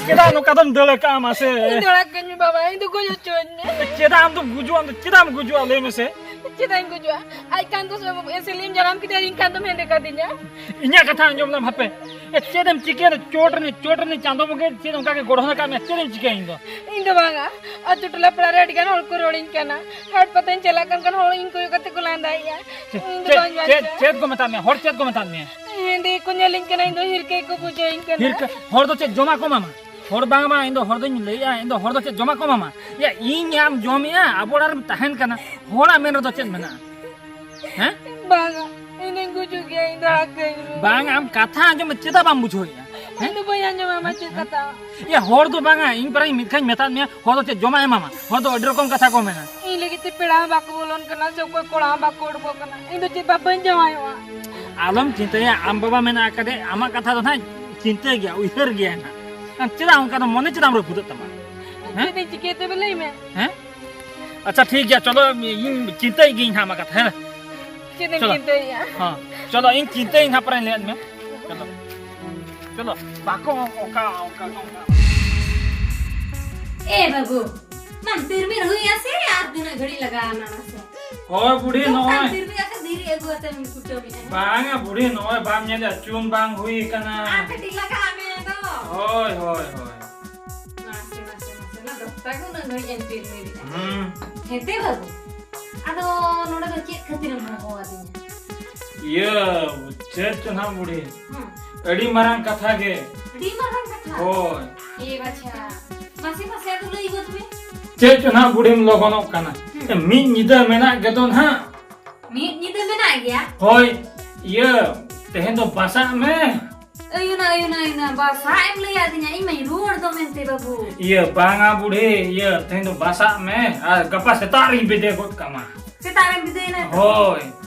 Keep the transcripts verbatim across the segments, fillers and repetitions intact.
ᱪᱮᱫᱟᱜ ᱱᱚᱝᱠᱟ ᱫᱚᱢ ᱫᱟᱹᱲ ᱟᱠᱟᱜᱼᱟ ᱢᱟᱥᱮ? ᱤᱧ ᱫᱚ ᱚᱲᱟᱜ ᱠᱟᱹᱧ ᱢᱮ ᱵᱟᱵᱟ, ᱤᱧ ᱫᱚ ᱜᱚᱡ ᱦᱚᱪᱚᱧ ᱢᱮ᱾ ᱪᱮᱫᱟᱜ ᱟᱢ ᱫᱚᱢ ᱜᱩᱡᱩᱜᱼᱟ? ᱟᱢ ᱫᱚ ᱪᱮᱫᱟᱜ ᱮᱢ ᱜᱩᱡᱩᱜᱼᱟ? ᱞᱟᱹᱭ ᱢᱮᱥᱮ᱾ ᱪᱮᱫᱟᱜ ᱤᱧ ᱜᱩᱡᱩᱜᱼᱟ? ᱟᱡ ᱠᱷᱟᱱ ᱫᱚ ᱮᱥᱮᱞᱤᱧ ᱡᱟᱱᱟᱢ ᱠᱮᱫᱮᱭᱟ, ᱤᱧ ᱠᱷᱟᱱ ᱫᱚᱢ ᱦᱮᱸᱫᱮ ᱠᱟᱫᱤᱧᱟ᱾ ᱤᱧᱟᱹᱜ ᱠᱟᱛᱷᱟ ᱟᱸᱡᱚᱢ ᱞᱮᱢ ᱦᱟᱯᱮ᱾ ᱮ, ᱪᱮᱫ ᱮᱢ ᱪᱤᱠᱟᱹᱭᱟ? ᱪᱚᱴ ᱨᱮ, ᱪᱚᱴ ᱨᱮ ᱪᱟᱸᱫᱚ ᱵᱚᱸᱜᱟ ᱪᱮᱫ ᱚᱱᱠᱟ ᱜᱮ ᱜᱚᱲᱦᱚᱱ ᱟᱠᱟᱫ ᱢᱮᱭᱟ? ᱪᱮᱫ ᱤᱧ ᱪᱤᱠᱟᱹᱭᱟ ᱤᱧ ᱫᱚ? ᱤᱧ ᱫᱚ ᱵᱟᱝᱟ, ᱟᱛᱳ ᱴᱚᱞᱟ ᱯᱟᱲᱟ ᱨᱮ ᱟᱹᱰᱤ ᱜᱟᱱ ᱦᱚᱲ ᱠᱚ ᱨᱚᱲᱤᱧ ᱠᱟᱱᱟ, ᱦᱟᱴ ᱯᱟᱛᱟᱧ ᱪᱟᱞᱟᱜ ᱠᱟᱱ ᱠᱷᱟᱱ ᱦᱚᱲ ᱤᱧ ᱠᱚᱭᱚᱜ ᱠᱟᱛᱮ ᱠᱚ ᱞᱟᱸᱫᱟᱭᱮᱜᱼᱟ᱾ ᱪᱮᱫ, ᱤᱧ ᱫᱚ ᱪᱮᱫ, ᱵᱟᱹᱧ ᱪᱮᱫ, ᱵᱟᱧᱪᱟᱜᱼᱟ᱾ ᱪᱮᱫ ᱠᱚ ᱢᱮᱛᱟᱜ ᱢᱮᱭᱟ? ᱦᱚᱲ ᱪᱮᱫ ᱠᱚ ᱢᱮᱛᱟᱜ ᱢᱮᱭᱟ? ᱦᱮᱸᱫᱮ ᱠᱚ ᱧᱮᱞᱤᱧ ᱠᱟᱱᱟ, ᱤᱧ ᱫᱚ ᱦᱤᱨᱠᱟᱹ ᱠᱚ ᱵᱩᱡᱷᱟᱹᱣᱤᱧ ᱠᱟᱱᱟ᱾ ᱦᱤᱨᱠᱟᱹ? ᱦᱚᱲ ᱫᱚ ᱪᱮᱫ ᱡᱚᱢᱟᱜ ᱠᱚ ᱮᱢᱟᱢᱟ? ᱦᱚᱲ ᱵᱟᱝ ᱵᱟᱝ, ᱤᱧ ᱫᱚ ᱦᱚᱲ ᱫᱚᱧ ᱞᱟᱹᱭᱮᱜᱼᱟ, ᱤᱧ ᱫᱚ ᱦᱚᱲ ᱫᱚ ᱪᱮᱫ ᱡᱚᱢᱟᱜ ᱠᱚ ᱮᱢᱟᱢᱟ? ᱭᱟ, ᱤᱧ ᱟᱢ ᱡᱚᱢᱮᱜᱼᱟ, ᱟᱵᱚ ᱚᱲᱟᱜ ᱨᱮᱢ ᱛᱟᱦᱮᱱ ᱠᱟᱱᱟ, ᱦᱚᱲᱟᱜ ᱢᱮᱱ ᱨᱮᱫᱚ ᱪᱮᱫ ᱢᱮᱱᱟᱜᱼᱟ? ᱦᱮᱸ? ᱵᱟᱝᱟ, ᱤᱧ ᱫᱚᱧ ᱜᱩᱡᱩᱜ ᱜᱮᱭᱟ, ᱤᱧ ᱫᱚ ᱟᱲᱟᱜ ᱠᱟᱹᱧ ᱢᱮ᱾ ᱵᱟᱝ, ᱟᱢ ᱠᱟᱛᱷᱟ ᱟᱸᱡᱚᱢ ᱢᱮ, ᱪᱮᱫᱟᱜ ᱵᱟᱢ ᱵᱩᱡᱷᱟᱹᱣᱮᱜᱼᱟ? ᱦᱮᱸ? ᱤᱧ ᱫᱚ ᱵᱟᱹᱧ ᱟᱸᱡᱚᱢᱟ ᱟᱢᱟᱜ ᱪᱮᱫ ᱠᱟᱛᱷᱟ᱾ ᱭᱟ, ᱦᱚᱲ ᱫᱚ ᱵᱟᱝᱟ, ᱤᱧ ᱯᱟᱨᱟᱧ ᱢᱤᱫ ᱫᱷᱟᱣᱤᱧ ᱢᱮᱛᱟᱫ ᱢᱮᱭᱟ, ᱦᱚᱲ ᱫᱚ ᱪᱮᱫ ᱡᱚᱢᱟᱜ ᱮ ᱮᱢᱟᱢᱟ? ᱦᱚᱲ ᱫᱚ ᱟᱹᱰᱤ ᱨᱚᱠᱚᱢ ᱠᱟᱛᱷᱟ ᱠᱚ ᱢᱮᱱᱟ᱾ ᱤᱧ ᱞᱟᱹᱜᱤᱫ ᱛᱮ ᱯᱮᱲᱟ ᱦᱚᱸ ᱵᱟᱠᱚ ᱵᱚᱞᱚᱱ ᱠᱟᱱᱟ, ᱥᱮ ᱚᱠᱚᱭ ᱠᱚᱲᱟ ᱦᱚᱸ ᱵᱟᱠᱚ ᱩᱰᱩᱠᱚᱜ ᱠᱟᱱᱟ᱾ ᱤᱧ ᱫᱚ ᱪᱮᱫ ᱵᱟᱯ ᱵᱟᱹᱧ ᱡᱟᱶᱟᱭᱚᱜᱼᱟ? ᱟᱞᱚᱢ ᱪᱤᱱᱛᱟᱹᱭᱟ, ᱟᱢ ᱵᱟᱵᱟ ᱢᱮᱱᱟᱜ ᱟᱠᱟᱫᱮ, ᱟᱢᱟᱜ ᱠᱟᱛᱷᱟ ᱫᱚ ᱱᱟᱦᱟᱜ ᱪᱤᱱᱛᱟᱹᱭ ᱜᱮᱭᱟ, ᱩᱭᱦᱟᱹᱨ ᱜᱮᱭᱟᱭ ᱱᱟᱦᱟᱜ᱾ ᱟᱢ ᱪᱮᱫᱟᱜ ᱚᱱᱠᱟ ᱫᱚ ᱢᱚᱱᱮ ᱪᱮᱫᱟᱜ ᱮᱢ ᱨᱟᱹᱯᱩᱫᱚᱜ ᱛᱟᱢᱟ? ᱦᱮᱸ? ᱪᱮᱫ ᱤᱧ ᱪᱤᱠᱟᱹᱭ ᱛᱮ ᱞᱟᱹᱭ ᱢᱮ? ᱦᱮᱸ? ᱟᱪᱪᱷᱟ, ᱴᱷᱤᱠ ᱜᱮᱭᱟ, ᱪᱚᱞᱚ, ᱤᱧ ᱪᱤᱱᱛᱟᱹᱭ ᱜᱤᱭᱟᱹᱧ ᱦᱟᱸᱜ ᱟᱢᱟᱜ ᱠᱟᱛᱷᱟ, ᱦᱮᱸ? ᱪᱮᱫ ᱮᱢ ᱪᱚᱞᱚ᱾ ᱪᱤᱱᱛᱟᱹᱭᱮᱜᱼᱟ? ᱦᱚᱸ, ᱪᱚᱞᱚ, ᱤᱧ ᱪᱤᱱᱛᱟᱹᱭᱟᱹᱧ ᱦᱟᱸᱜ, ᱯᱚᱨᱮᱧ ᱞᱟᱹᱭᱟᱫ ᱢᱮᱭᱟ᱾ ᱪᱚᱞᱚ, ᱪᱚᱞᱚ, ᱵᱟᱠᱚ ᱚᱱᱠᱟ, ᱚᱱᱠᱟ, ᱚᱱᱠᱟ᱾ ᱮ ᱵᱟᱹᱵᱩ, ᱢᱟᱢ ᱛᱤᱨᱢᱤᱨ ᱦᱩᱭ ᱟᱥᱮ ᱟᱨ ᱛᱤᱱᱟᱹᱜ ᱜᱷᱟᱹᱲᱤᱡ ᱞᱟᱜᱟᱜᱼᱟ ᱱᱟᱱᱟ ᱥᱮ? ᱦᱳᱭ, ᱵᱩᱰᱷᱤ, ᱫᱚᱠᱟᱱ ᱱᱚᱜᱼᱚᱭ᱾ ᱛᱤᱨᱢᱤᱨ ᱟᱠᱟᱫ ᱫᱷᱤᱨᱤ ᱟᱹᱜᱩ ᱟᱛᱮᱢ ᱠᱩᱴᱟᱹᱢᱮᱜᱼᱟ᱾ ᱵᱟᱝᱟ, ᱵᱩᱰᱷᱤ, ᱱᱚᱜᱼᱚᱭ ᱵᱟᱢ ᱧᱮᱞᱮᱜᱼᱟ, ᱪᱩᱱ ᱵᱟᱝ ᱦᱩᱭ ᱟᱠᱟᱱᱟ᱾ ᱟᱨ ᱠᱟᱹᱴᱤᱡ ᱞᱟᱜᱟᱜᱼᱟ ᱢᱮ ᱫᱚ᱾ ᱦᱳᱭ, ᱦᱳᱭ, ᱦᱳᱭ᱾ ᱢᱟᱥᱮ, ᱢᱟᱥᱮ, ᱢᱟᱥᱮ, ᱚᱱᱟ ᱫᱚᱠᱛᱟ ᱜᱮ ᱩᱱᱟᱹᱜ ᱜᱷᱟᱹᱲᱤᱡ ᱮᱢ ᱛᱤᱨᱢᱤᱨᱮᱜᱼᱟ᱾ ᱦᱩᱸ᱾ ᱦᱮᱸᱛᱮ ᱵᱟᱹᱵᱩ, ᱟᱫᱚ ᱱᱚᱰᱮ ᱫᱚ ᱪᱮᱫ ᱠᱷᱟᱹᱛᱤᱨᱮᱢ ᱦᱚᱦᱚ ᱟᱹᱫᱤᱧᱟ? ᱤᱭᱟᱹ, ᱪᱮᱫ ᱪᱚ ᱱᱟᱦᱟᱜ ᱵᱩᱰᱷᱤ? ᱦᱩᱸ᱾ ᱟᱹᱰᱤ ᱢᱟᱨᱟᱝ ᱠᱟᱛᱷᱟ ᱜᱮ᱾ ᱟᱹᱰᱤ ᱢᱟᱨᱟᱝ ᱠᱟᱛᱷᱟ? ᱦᱳᱭ᱾ ᱮ ᱵᱟᱪᱷᱟ, ᱢᱟᱥᱮ, ᱢᱟᱥᱮ, ᱟᱫᱚ ᱞᱟᱹᱭ ᱜᱚᱫ ᱢᱮ᱾ ᱪᱮᱫ ᱪᱚ ᱱᱟᱦᱟᱜ ᱵᱩᱰᱷᱤᱢ ᱞᱚᱜᱚᱱᱚᱜ ᱠᱟᱱᱟ? ᱦᱩᱸ᱾ ᱢᱤᱫ ᱧᱤᱫᱟᱹ ᱢᱮᱱᱟᱜ ᱜᱮᱫᱚ ᱱᱟᱦᱟᱜ᱾ ᱢᱤᱫ ᱧᱤᱫᱟᱹ ᱢᱮᱱᱟᱜ ᱜᱮᱭᱟ? ᱦᱳᱭ, ᱤᱭᱟᱹ, ᱛᱮᱦᱮᱧ ᱫᱚ ᱵᱟᱥᱟᱜ ᱢᱮ᱾ ᱟᱭᱩᱱᱟ, ᱟᱭᱩᱱᱟ, ᱟᱭᱩᱱᱟ, ᱵᱟᱥᱟᱜ ᱮᱢ ᱞᱟᱹᱭ ᱟᱹᱫᱤᱧᱟ, ᱤᱧ ᱢᱟᱧ ᱨᱩᱣᱟᱹᱲ ᱫᱚ ᱢᱮᱱᱛᱮ ᱵᱟᱹᱵᱩ᱾ ᱤᱭᱟᱹ, ᱵᱟᱝᱟ ᱵᱩᱰᱷᱤ, ᱤᱭᱟᱹ, ᱛᱮᱦᱮᱧ ᱫᱚ ᱵᱟᱥᱟᱜ ᱢᱮ ᱟᱨ ᱜᱟᱯᱟ ᱥᱮᱛᱟᱜ ᱨᱤᱧ ᱵᱤᱫᱟᱹᱭ ᱜᱚᱫ ᱠᱟᱢᱟ᱾ ᱥᱮᱛᱟᱜ ᱨᱮᱢ ᱵᱤᱫᱟᱹᱭᱮᱱᱟ ᱛᱚ? ᱦᱳᱭ᱾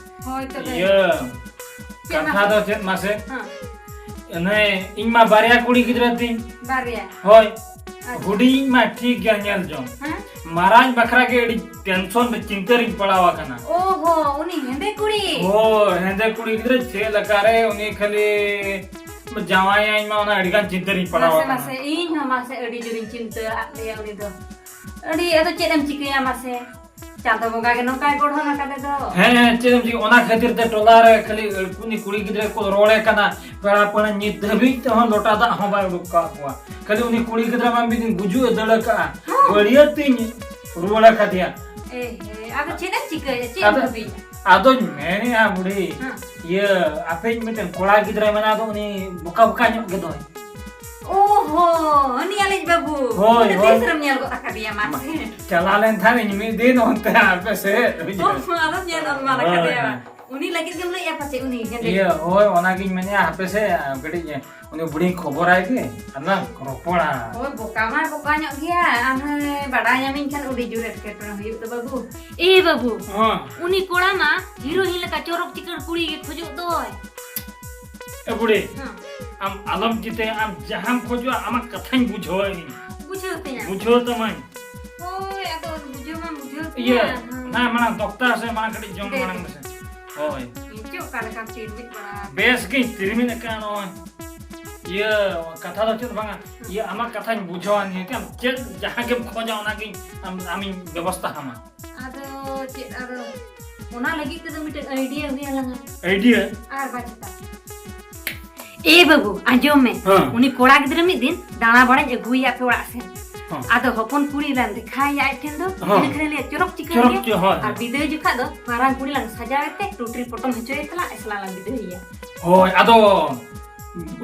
ᱦᱳᱭ ᱛᱚᱵᱮ᱾ ᱤᱭᱟᱹ, ᱪᱮᱫ ᱠᱟᱛᱷᱟ ᱢᱟᱥᱮ? ᱫᱚ ᱪᱮᱫ ᱢᱟᱥᱮ? ᱦᱮᱸ᱾ ᱤᱱᱟᱹ, ᱤᱧ ᱢᱟ ᱵᱟᱨᱭᱟ ᱠᱩᱲᱤ ᱜᱤᱫᱽᱨᱟᱹ ᱛᱤᱧ᱾ ᱵᱟᱨᱭᱟ? ᱦᱳᱭ᱾ ᱟᱪᱪᱷᱟ᱾ ᱦᱩᱰᱤᱧ ᱢᱟ ᱴᱷᱤᱠ ᱜᱮᱭᱟ ᱧᱮᱞ ᱡᱚᱝ᱾ ᱦᱮᱸ᱾ ᱢᱟᱨᱟᱝ ᱵᱟᱠᱷᱨᱟ ᱜᱮ ᱟᱹᱰᱤ tension ᱨᱮ, ᱪᱤᱱᱛᱟᱹ ᱨᱤᱧ ᱯᱟᱲᱟᱣ ᱟᱠᱟᱱᱟ᱾ ᱚ ᱦᱚ, ᱩᱱᱤ ᱦᱮᱸᱫᱮ ᱠᱩᱲᱤ? ᱦᱳᱭ, ᱦᱮᱸᱫᱮ ᱠᱩᱲᱤ ᱜᱤᱫᱽᱨᱟᱹ ᱪᱮᱫ ᱞᱮᱠᱟ ᱨᱮ ᱩᱱᱤ ᱠᱷᱟᱹᱞᱤ ᱡᱟᱶᱟᱭᱟᱹᱧ ᱢᱟ, ᱚᱱᱟ ᱟᱹᱰᱤ ᱜᱟᱱ ᱪᱤᱱᱛᱟᱹ ᱨᱤᱧ ᱯᱟᱲᱟᱣ ᱢᱟᱥᱮ, ᱟᱠᱟᱱᱟ᱾ ᱢᱟᱥᱮ, ᱤᱧ ᱦᱚᱸ ᱢᱟᱥᱮ ᱟᱹᱰᱤ ᱡᱳᱨᱤᱧ ᱪᱤᱱᱛᱟᱹ ᱟᱫ ᱞᱮᱭᱟ ᱩᱱᱤ ᱫᱚ᱾ ᱟᱹᱰᱤ, ᱟᱫᱚ ᱪᱮᱫ ᱮᱢ ᱪᱤᱠᱟᱹᱭᱟ ᱢᱟᱥᱮ? ᱪᱟᱸᱫᱚ ᱵᱚᱸᱜᱟ ᱜᱮ ᱱᱚᱝᱠᱟᱭ ᱜᱚᱲᱦᱚᱱ ᱟᱠᱟᱫᱮ ᱫᱚ᱾ ᱦᱮᱸ, ᱪᱮᱫ ᱮᱢ ᱪᱤᱠᱟᱹ? ᱚᱱᱟ ᱠᱷᱟᱹᱛᱤᱨ ᱛᱮ ᱴᱚᱞᱟ ᱨᱮ ᱠᱷᱟᱹᱞᱤ ᱩᱱᱤ ᱠᱩᱲᱤ ᱜᱤᱫᱽᱨᱟᱹ ᱠᱚ ᱨᱚᱲᱮ ᱠᱟᱱᱟ, ᱯᱮᱲᱟ ᱯᱟᱹᱲᱦᱟᱹ ᱱᱤᱛ ᱫᱷᱟᱹᱵᱤᱡ ᱛᱮᱦᱚᱸ ᱞᱚᱴᱟ ᱫᱟᱜ ᱦᱚᱸ ᱵᱟᱭ ᱩᱰᱩᱠ ᱠᱟᱜ ᱠᱚᱣᱟ᱾ ᱠᱷᱟᱹᱞᱤ ᱩᱱᱤ ᱠᱩᱲᱤ ᱜᱤᱫᱽᱨᱟᱹ ᱢᱟ ᱢᱤᱫ ᱫᱤᱱ ᱜᱩᱡᱩᱜ ᱮ ᱫᱟᱹᱲ ᱟᱠᱟᱜᱼᱟ, ᱦᱚᱸ᱾ ᱵᱟᱹᱲᱭᱟᱹᱛ ᱛᱤᱧ ᱨᱩᱣᱟᱹᱲ ᱟᱠᱟᱫᱮᱭᱟ᱾ ᱮ ᱦᱮ, ᱟᱫᱚ ᱪᱮᱫ ᱮᱢ ᱪᱤᱠᱟᱹᱭᱟ? ᱪᱮᱫ ᱮᱢ ᱟᱫᱚ, ᱵᱷᱟᱹᱵᱤᱭᱟ? ᱟᱫᱚᱧ ᱢᱮᱱᱮᱜᱼᱟ ᱵᱩᱰᱷᱤ, ᱦᱮᱸ᱾ ᱤᱭᱟᱹ, ᱟᱯᱮᱭᱤᱡ ᱢᱤᱫᱴᱮᱱ ᱠᱚᱲᱟ ᱜᱤᱫᱽᱨᱟᱹ ᱢᱮᱱᱟᱭ ᱫᱚ, ᱩᱱᱤ ᱵᱚᱠᱟ ᱵᱚᱠᱟ ᱧᱚᱜ ᱜᱮᱫᱚᱭ᱾ ᱳ ᱦᱳ, ᱩᱱᱤ ᱟᱞᱮᱭᱤᱡ ᱵᱟᱹᱵᱩ᱾ ᱦᱳᱭ, ᱩᱱᱤ ᱦᱳᱭ᱾ ᱛᱤᱥ ᱨᱮᱢ ᱧᱮᱞ ᱜᱚᱫ ᱟᱠᱟᱫᱮᱭᱟ ᱢᱟᱥᱮ? ᱪᱟᱞᱟᱣ ᱞᱮᱱ ᱛᱟᱦᱮᱸ ᱤᱧ ᱢᱤᱫ ᱫᱤᱱ ᱚᱱᱛᱮ ᱟᱯᱮ ᱥᱮᱫ᱾ ᱳ, ᱟᱫᱚᱢ ᱧᱮᱞ ᱚᱱᱢᱟᱱ ᱦᱳᱭ, ᱟᱠᱟᱫᱮᱭᱟ᱾ ᱦᱳᱭ᱾ ᱩᱱᱤ ᱞᱟᱹᱜᱤᱫ ᱜᱮᱢ ᱞᱟᱹᱭᱮᱫᱼᱟ ᱯᱟᱪᱮ ᱩᱱᱤ ᱦᱮᱸᱫᱮ? ᱤᱭᱟᱹ, ᱦᱳᱭ, ᱚᱱᱟᱜᱤᱧ ᱢᱮᱱᱮᱫᱼᱟ, ᱦᱟᱯᱮ ᱥᱮ, ᱠᱟᱹᱴᱤᱡ ᱩᱱᱤ ᱵᱩᱲᱦᱤᱧ ᱠᱷᱚᱵᱚᱨᱟᱭ ᱜᱮ, ᱟᱨ ᱞᱟᱝ ᱨᱚᱯᱚᱲᱟ᱾ ᱦᱳᱭ, ᱵᱚᱠᱟ ᱢᱟᱭ ᱵᱚᱠᱟ ᱧᱚᱜ ᱜᱮᱭᱟ, ᱟᱢ ᱦᱚᱸᱭ ᱵᱟᱰᱟᱭ ᱧᱟᱢᱤᱧ ᱠᱷᱟᱱ ᱟᱹᱰᱤ ᱡᱳᱨ ᱮᱴᱠᱮᱴᱚᱬᱮ ᱦᱩᱭᱩᱜ ᱫᱚ ᱵᱟᱹᱵᱩ᱾ ᱮ ᱵᱟᱹᱵᱩ, ᱦᱚᱸ᱾ ᱩᱱᱤ ᱠᱚᱲᱟ ᱢᱟ ᱦᱤᱨᱳᱭᱤᱱ ᱞᱮᱠᱟ ᱪᱚᱨᱚᱠ ᱪᱤᱠᱟᱹᱲ ᱠᱩᱲᱤ ᱜᱮ ᱠᱷᱚᱡᱚᱜ ᱫᱚᱭ᱾ ᱮ ᱵᱩᱲᱦᱤ, ᱦᱮᱸ᱾ ᱟᱢ ᱟᱞᱚᱢ ᱪᱤᱱᱛᱟᱹᱭᱟ, ᱟᱢ ᱡᱟᱦᱟᱸᱢ ᱠᱷᱚᱡᱚᱜᱼᱟ, ᱟᱢᱟᱜ ᱠᱟᱛᱷᱟᱧ ᱵᱩᱡᱷᱟᱹᱣᱟ ᱤᱧ᱾ ᱵᱩᱡᱷᱟᱹᱣ ᱛᱤᱧᱟᱹ᱾ ᱵᱩᱡᱷᱟᱹᱣ ᱛᱟᱢᱟᱹᱧ᱾ ᱦᱳᱭ, ᱟᱫᱚ ᱵᱩᱡᱷᱟᱹᱣ ᱢᱟ ᱵᱩᱡᱷᱟᱹᱣ ᱤᱭᱟᱹ, ᱛᱤᱧᱟᱹ, ᱦᱮᱸ᱾ ᱦᱮᱸ, ᱢᱟᱲᱟᱝ ᱫᱚᱠᱛᱟ ᱥᱮ ᱢᱟᱲᱟᱝ ᱠᱟᱹᱴᱤᱡ ᱡᱚᱢ ᱫᱮ᱾ ᱢᱟᱲᱟᱝ ᱢᱮᱥᱮ᱾ ᱦᱳᱭ᱾ ᱤᱧ ᱪᱮᱫ ᱚᱠᱟ ᱞᱮᱠᱟᱢ ᱛᱤᱨᱢᱤᱫ ᱵᱟᱲᱟ ᱟᱠᱟᱱᱟ? ᱵᱮᱥ ᱜᱤᱧ ᱛᱤᱨᱢᱤᱫ ᱟᱠᱟᱱ ᱱᱚᱜᱼᱚᱭ᱾ ᱤᱭᱟᱹ, ᱠᱟᱛᱷᱟ ᱫᱚ ᱪᱮᱫ ᱵᱟᱝᱟ, ᱤᱭᱟᱹ, ᱟᱢᱟᱜ ᱠᱟᱛᱷᱟᱧ ᱵᱩᱡᱷᱟᱹᱣᱟ ᱱᱤᱭᱟᱹ ᱛᱮ, ᱟᱢ ᱪᱮᱫ ᱡᱟᱦᱟᱸ ᱜᱮᱢ ᱠᱷᱚᱡᱟ ᱚᱱᱟᱜᱤᱧ ᱟᱢ, ᱟᱢᱤᱧ ᱵᱮᱵᱚᱥᱛᱷᱟ ᱟᱢᱟ᱾ ᱟᱫᱚ ᱪᱮᱫ ᱟᱫᱚ ᱚᱱᱟ ᱞᱟᱹᱜᱤᱫ ᱛᱮᱫᱚ ᱢᱤᱫᱴᱮᱱ idea ᱦᱩᱭ ᱟᱞᱟᱝᱟ᱾ Idea? ᱟᱨ ᱵᱟᱝ ᱪᱮᱫᱟᱜ? ᱮ ᱵᱟᱹᱵᱩ, ᱟᱸᱡᱚᱢ ᱢᱮ᱾ ᱦᱮᱸ᱾ ᱩᱱᱤ ᱠᱚᱲᱟ ᱜᱤᱫᱽᱨᱟᱹ ᱢᱤᱫ ᱫᱤᱱ ᱫᱟᱬᱟ ᱵᱟᱲᱟᱧ ᱟᱹᱜᱩᱭᱟ ᱟᱯᱮ ᱚᱲᱟᱜ ᱥᱮᱱ᱾ ᱦᱮᱸ᱾ ᱟᱫᱚ ᱦᱚᱯᱚᱱ ᱠᱩᱲᱤ ᱞᱟᱝ ᱫᱮᱠᱷᱟᱭᱟ ᱟᱡ ᱴᱷᱮᱱ ᱫᱚ᱾ ᱦᱮᱸ᱾ ᱤᱱᱟᱹ ᱠᱷᱟᱱ ᱞᱟᱹᱭᱟ ᱪᱚᱨᱚᱠ ᱪᱤᱠᱟᱹᱲ ᱪᱚᱨᱚᱠ ᱜᱮᱭᱟ᱾ ᱪᱤ-, ᱦᱳᱭ, ᱟᱨ ᱦᱳᱭ᱾ ᱵᱤᱫᱟᱹᱭ ᱡᱚᱠᱷᱟᱜ ᱫᱚ ᱢᱟᱨᱟᱝ ᱠᱩᱲᱤ ᱞᱟᱝ ᱥᱟᱡᱟᱣᱮ ᱛᱮ ᱴᱩᱴᱨᱤ ᱯᱚᱴᱚᱢ ᱦᱚᱪᱚᱭᱮ ᱛᱮᱞᱟᱝ ᱮᱥᱞᱟ ᱞᱟᱝ ᱵᱤᱫᱟᱹᱭᱮᱭᱟ᱾ ᱦᱳᱭ, ᱟᱫᱚ